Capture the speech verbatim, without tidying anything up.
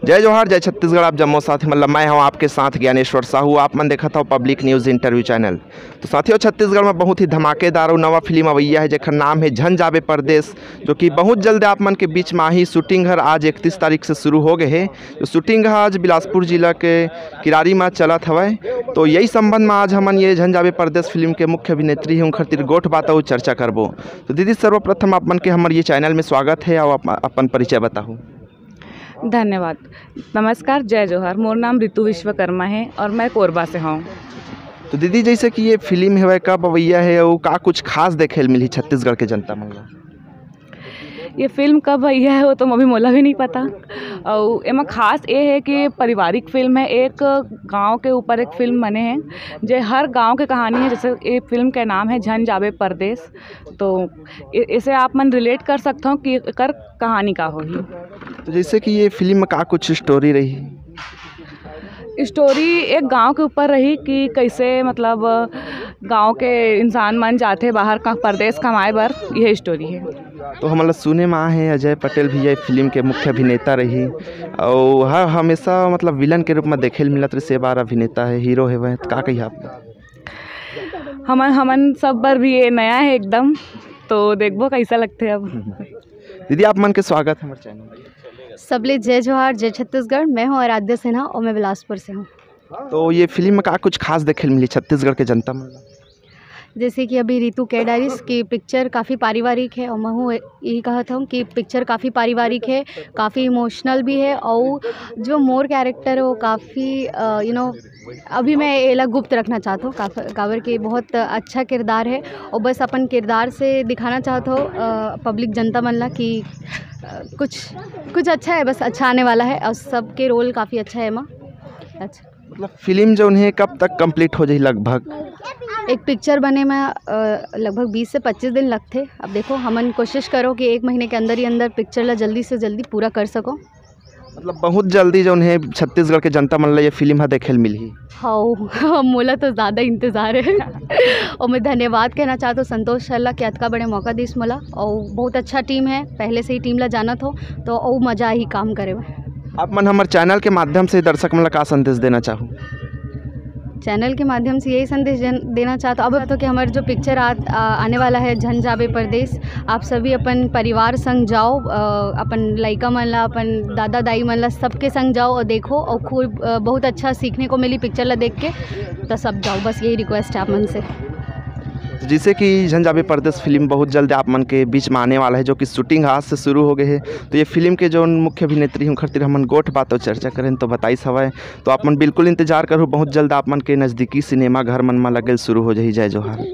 जय जोहार, जय छत्तीसगढ़। आप जम्मो साथी मन ला, मैं हूं आपके साथ ज्ञानेश्वर साहू। आप मन देखत हव पब्लिक न्यूज इंटरव्यू चैनल। तो साथियों, छत्तीसगढ़ में बहुत ही धमाकेदार और नवा फिल्म अवैया है, जेकर नाम है झन जाबे परदेस, जो कि बहुत जल्द आप मन के बीच में आही। शूटिंग हर आज इकतीस तारीख से शुरू हो गए है। तो शूटिंग ह आज बिलासपुर जिला के किरारी में चलत हवय। तो यही संबंध में आज हमन ये झन जाबे परदेस फिल्म के मुख्य अभिनेत्री है, उनकर तिर गोठ बात अउ चर्चा करबो। तो दीदी, सर्वप्रथम आप मन के हमर ये चैनल में स्वागत है। और आप अपन परिचय बताहू। धन्यवाद। नमस्कार, जय जोहार। मोर नाम ऋतु विश्वकर्मा है और मैं कोरबा से हूँ। तो दीदी, जैसे कि ये फिल्म है, कब अवैया है, वो का कुछ खास देखे ल मिलही छत्तीसगढ़ के जनता मन ला? ये फिल्म कब अवैया है, वो तो अभी मोला भी नहीं पता। और एमा खास ये है कि पारिवारिक फिल्म है, एक गांव के ऊपर एक फिल्म बने है, जो हर गांव के कहानी है। जैसे ये फिल्म के नाम है झन जाबे परदेस, तो इ-, इसे आप मन रिलेट कर सकते हो कि एकर कहानी का होही। तो जैसे कि ये फिल्म में का कुछ स्टोरी रही? स्टोरी एक गांव के ऊपर रही कि कैसे, मतलब, गांव के इंसान मन जाथे बाहर का परदेस कमाए बर, यह स्टोरी है। तो हमन ला सुने में आहे अजय पटेल भी ये फिल्म के मुख्य अभिनेता रही, और हर हमेशा, मतलब, विलन के रूप में देखे ल मिलत रही। से बार अभिनेता है, हीरो है वह, तो का कही आप? हमन हमन सब बर भी ये नया है एकदम, तो देखबो कैसा लगते अब। दीदी, आप मन के स्वागत है हमारे चैनल में। सबले जय जोहार, जय छत्तीसगढ़। मैं हूँ आराध्या सिन्हा और मैं बिलासपुर से हूँ। तो ये फिल्म में का कुछ खास देखे ल मिली छत्तीसगढ़ के जनता मन ला? जैसे कि अभी रितु कह डारिस कि पिक्चर काफ़ी पारिवारिक है, और मैं हूँ यही कहत हूँ कि पिक्चर काफ़ी पारिवारिक है, काफ़ी इमोशनल भी है। और जो मोर कैरेक्टर है, वो काफ़ी, यू नो, अभी मैं एला गुप्त रखना चाहत हूँ, काफ-, काबर के बहुत अच्छा किरदार है, और बस अपन किरदार से दिखाना चाहत हूँ पब्लिक जनता मन ला कि अ, कुछ कुछ अच्छा है, बस अच्छा आने वाला है, और सबके रोल काफ़ी अच्छा है एमा। अच्छा, मतलब, फिल्म जो है, कब तक कंप्लीट हो जाही लगभग? एक पिक्चर बने में अ, लगभग बीस से पच्चीस दिन लगथे। अब देखो, हमन कोशिश करो कि एक महीने के अंदर ही अंदर पिक्चर ला जल्दी से जल्दी पूरा कर सको। मतलब, बहुत जल्दी जो है, छत्तीसगढ़ के जनता मन ला ये फिल्म ह देखे ल मिलही। हाँ, मोला तो ज़्यादा इंतज़ार है। और मैं धन्यवाद कहना चाहत हूँ संतोष सर ला कि अतका बड़े मौका दिस मोला, और बहुत अच्छा टीम है, पहले से ही टीम ला जानत हो, तो और मज़ा आही काम करे में। आप मन हमर चैनल के माध्यम से दर्शक मन ला का संदेश देना चाहू? चैनल के माध्यम से यही संदेश देन-, देना चाहत हूँ। अब तो कि हमारे जो पिक्चर आ, आ, आने वाला है, झन जाबे परदेस, आप सभी अपन परिवार संग जाओ, अ, अपन लइका मन ला, अपन दादा दाई मन ला, सबके संग जाओ और देखो, और खूब, अ, बहुत अच्छा सीखने को मिली पिक्चर ला देख के। तो सब जाओ, बस यही रिक्वेस्ट है आप मन से। जैसे कि झन जाबे परदेस फिल्म बहुत जल्द आप मन के बीच में आने वाला है, जो कि शूटिंग आज से शुरू हो गए है, तो ये फिल्म के जो मुख्य अभिनेत्री हैं, उनकर तिर हमन गोठ बात और चर्चा करें, तो बताइस हवय। तो आप मन बिल्कुल इंतजार करू, बहुत जल्द आप मन के नज़दीकी सिनेमा घर मन में लगल शुरू हो जाही। जय जोहार।